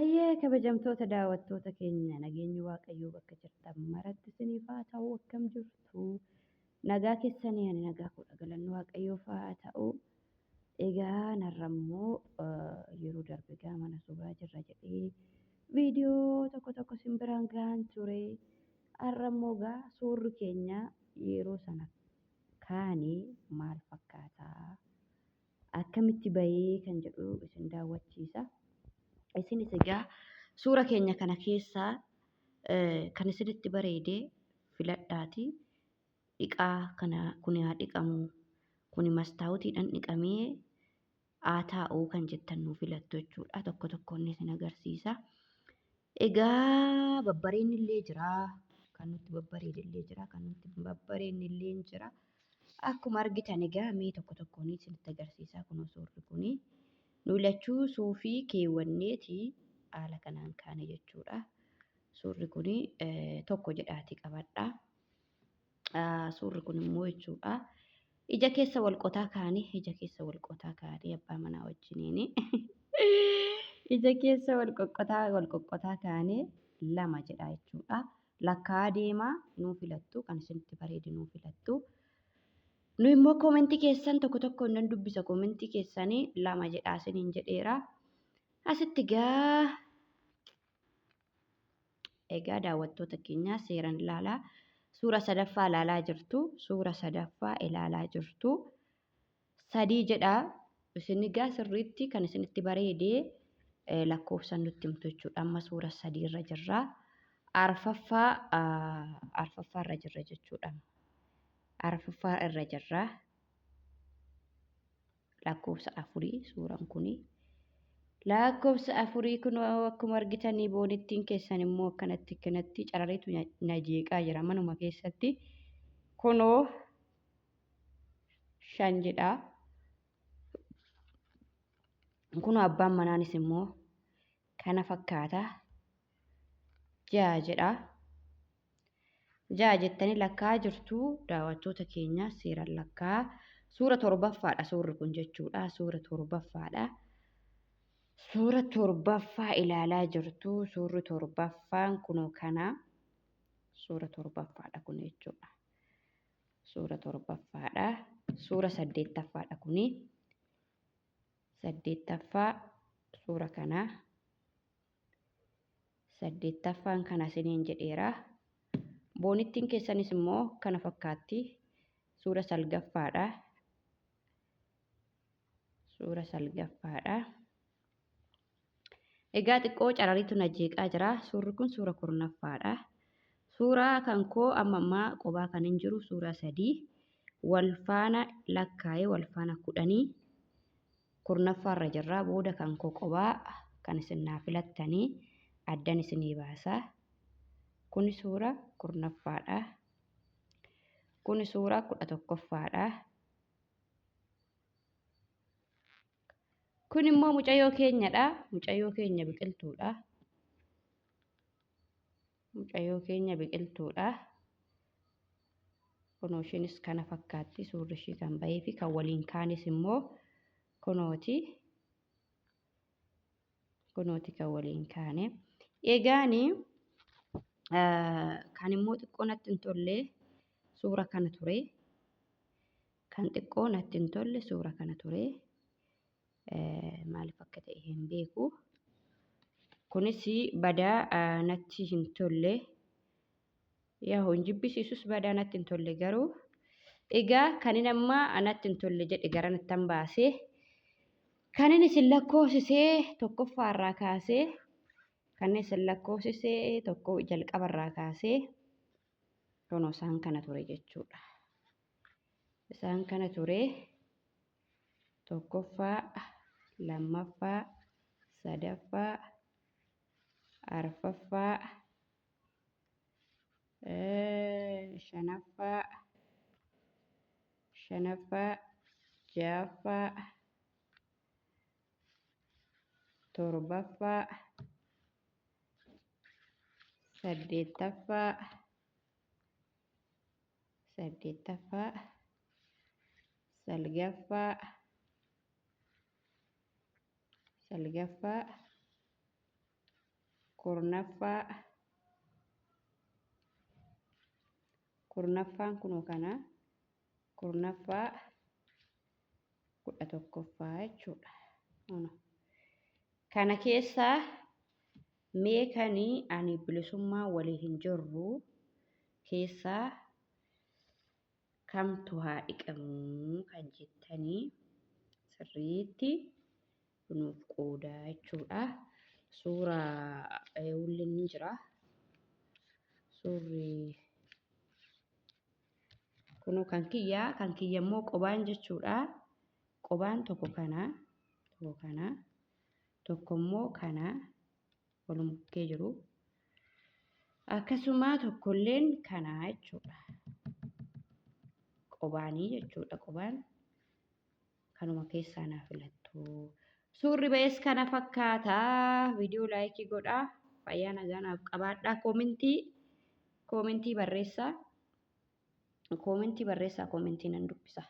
Hayyee kabajamtoota daawwattoota keenya, nageenyi Waaqayyoo bakka jirtan maratti isiniif haa ta'u. Akkam jirtu? Nagaa keessanii? Ani nagaa kudha, galanni Waaqayyoof haa ta'u. Egaa narra immoo yeroo darbe egaa mana suuraa jirra jedhee viidiyoo tokko tokko isin biraan gahaan ture. Har'a immoo egaa suurri keenya yeroo sana kaane maal fakkaataa? Akkamitti bahee kan jedhu isin daawwachiisa. Isinis egaa suura keenya kana keessaa kan isinitti bareede filadhaati. Dhiqaa kana, kun haa dhiqamu, kuni mastaawutiidhaan dhiqamee haa taa'u kan jettan nuu filattu jechuudha. Tokko tokkoon isin agarsiisa. Egaa babbareenni illee jira. Kan nutti babbareede illee jira. Kan nutti hin babbareenni illee jira. Akkuma argitan egaa mee tokko tokkoon isinitti agarsiisa. Kunoo suurri kuni. Nu lachuu suufii keewwanneeti haala kanaan kaane jechuudha. Suurri kuni tokko jedhaati qabadha. Suurri kun immoo jechuudha. Ija keessa wal qotaa kaane, ija keessa wal qotaa kaane abbaa manaa wajjiniini. Ija keessa wal qoqqotaa wal qoqqotaa kaane, lama jedha jechuudha. Lakkaa deemaa nuu filattu, kan isinitti bareede nuu filattu. Nu immoo koomentii keessan tokko tokko nan dubbisa, koomentii keessanii lama jedhaa isiniin jedheera. Asitti egaa daawwattoota keenyaa seeran ilaalaa. Suura sadaffaa ilaalaa jirtu. Suura sadaffaa ilaalaa jirtu. Sadii jedhaa. Isin egaa sirriitti kan isinitti bareedee lakkoofsan nutti himtu jechuudha. Amma suura sadiirra jirra. Arfaffaa irra jirra jechuudha. Arfaffaa irra jirra. Lakkoofsa afurii suuraan kuni. Lakkoofsa afurii kun akkuma argitanii boonittiin keessan immoo akkanatti akkanatti carareetu na jeeqaa jira manuma keessatti. Kunoo shan jedha. Kunoo abbaan manaanis immoo kana fakkaata. Ja'a jedha. Ja'a jettanii lakkaa jirtu, daawwattoota keenya, seeraan lakkaa. Suura torbaffaadha suurri kun jechuudha. Suura torbaffaadha. Suura torbaffaa ilaalaa jirtu. Suurri torbaffaan kunoo kana. Suura torbaffaadha kun jechuudha. Suura torbaffaadha. Suura saddeettaffaadha kuni. Saddeettaffaa suura kana. Saddeettaffaan kana isiniin jedheera. Boonittiin keessanis immoo kana fakkaatti. Suura salgaffaadha. Suura salgaffaadha. Egaa xiqqoo carariitu na jeeqaa jira. Suurri kun suura kurnaffaadha. Suuraa kan koo amma ammaa qobaa kan hin jiru suura sadii. Wal faana lakkaa'ee wal faana 10, kurnaffaarra jirra. Booda kan koo qobaa kan isin naa filattanii addan isinii baasa. Kuni suura kurnaffaadha. Kuni suura 11ffaadha. Kun immoo mucayyoo keenyadha. Mucayyoo keenya biqiltuudha. Mucayyoo keenya biqiltuudha. Kunoo ishiinis kana fakkaatti, suurri ishii kan bahee fi kan waliin kaanis immoo kunooti. Kunooti kan waliin kaane. Egaani kan immoo xiqqoo natti hin tolle suura kana ture. Kan xiqqoo natti hin tolle suura kana ture. Maaliif akka ta'e hin beeku. Kunis badaa natti hin tolle. Yaa hin jibbisiisus, badaa natti hin tolle garuu. Egaa kan inni amma natti hin tolle jedhe gara nattan baasee. Kan inni isin lakkoofsisee tokkoffaarraa kaasee, kan inni isin lakkoofsisee tokko jalqabarraa kaasee kunoo isaan kana ture jechuudha. Isaan kana ture: tokkoffaa, lammaffaa, sadaffaa, arfaffaa, shanaffaa, ja'affaa, torbaffaa, saddeettaffaa, salgaffaa, salgaffaa, Kurnaffaa, kurnaffaan kunoo kana, kurnaffaa, 11ffaa jechuudha. Kana keessaa mee kanii ani bilisummaa walii hin jirru keessaa kamtu haa dhiqamuu kan jettanii sirriitti nuuf qoodaa jechuudha. Suuraa wulleen ni jira. Suurri kunoo kan kiyyaa, kan kiyya immoo qobaan jechuudha. Qobaan tokko kana, tokko kana, tokko immoo kana walum bukkee jiru. Akkasuma tokkolleen kana jechuudha. Qobaanii jechuudha, qobaan kanuma keessaa naa filattu. Suurri ba'es kana fakkaata. Viidiyoo laayikii godhaa. Fayyaa nagaa naaf qabaadhaa. Koomentii barreessaa. Koomentii barreessaa, koomentii nan dubbisa.